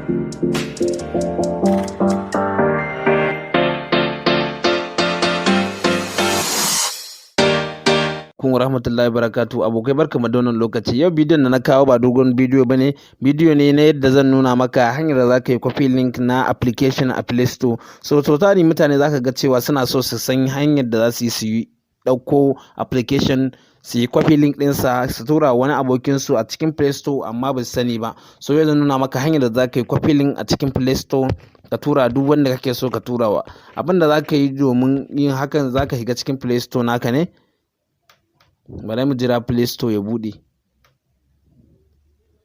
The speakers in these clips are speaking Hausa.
Alaikum warahmatullahi wabarakatuh. Abokai, barkamu da wannan lokaci. Yau bidiyon da na kawo ba dogon bidiyo bane, bidiyo ne na yadda zan nuna maka hanyar da zaka yi copy link na application a Play Store. So tari mutane zaka ga cewa suna so su san hanyar da za su yi su yi ɗauko application, su yi copy link ɗinsa, su tura wani abokinsu a cikin Play Store, amma ba su sani ba. So yau zan nuna maka hanyar da za ka yi copy link a cikin Play Store ka tura duk wanda kake so ka turawa. Abin da za ka yi domin yin hakan, za ka shiga cikin Play Store naka ne. Bari mu jira Play Store ya buɗe.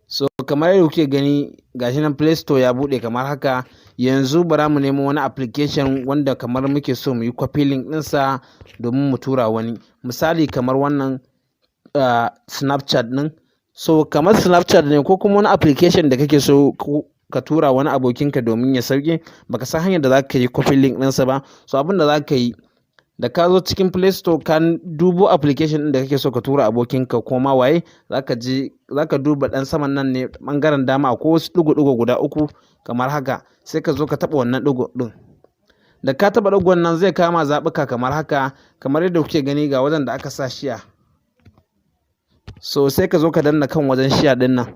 So kamar yadda kuke gani, gashi nan Play Store ya buɗe kamar haka. Yanzu bara mu nemo wani application wanda kamar muke so mu yi copy link ɗinsa domin mu tura wani. Misali, kamar wannan Snapchat ɗin. So kamar Snapchat ne ko kuma wani application da kake so ka tura wani abokinka domin ya sauke, baka san hanyar da za ka yi copy link ɗinsa ba. So abin da za ka yi, da ka zo cikin Play Store ka dubo application ɗin da kake so ka tura abokinka ko ma waye, zaka je zaka duba ɗan saman nan ne, ɓangaren dama, akwai wasu ɗigo-ɗigo guda uku kamar haka. Sai ka zo ka taɓa wannan ɗigo ɗin. Da ka taɓa ɗigon nan, zai kama zaɓuka kamar haka. Kamar yadda kuke gani, ga wajen da aka sa "share". So sai ka zo ka danna kan wajen "share" ɗin nan.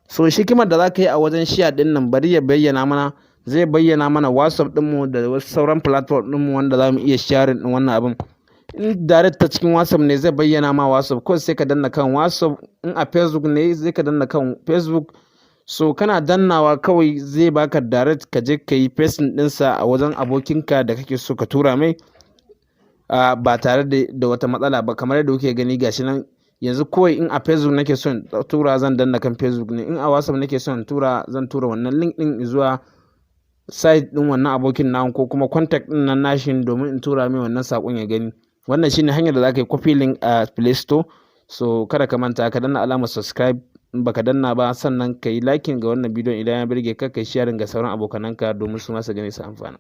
So hikimar da za ka yi a wajen "share" ɗin nan, bari ya bayyana mana. Zai bayyana mana WhatsApp ɗinmu da wasu sauran platform ɗinmu wanda za mu iya sharing ɗin wannan abin. In direct ta cikin WhatsApp ne, zai bayyana ma WhatsApp, kawai sai ka danna kan WhatsApp. In a Facebook ne, zai ka danna kan Facebook. So kana dannawa kawai zai baka direct ka je ka yi pasting ɗinsa a wajen abokinka da kake so ka tura mai ba tare da wata matsala ba. Kamar yadda kuke gani, gashi nan. Yanzu kawai in a Facebook nake son tura, zan danna kan Facebook ne. In a WhatsApp nake son tura, zan tura wannan link ɗin zuwa site ɗin wannan abokin nawa ko kuma contact ɗin nan nashin domin in tura mai wannan saƙon ya gani. Wannan shine hanyar da za ka yi copy link a Play Store. So kada ka manta ka danna alamar subscribe in baka danna ba, sannan ka yi liking ga wannan bidiyon idan ya burge ka, kai sharing ga sauran abokananka domin su ma su gani su amfana.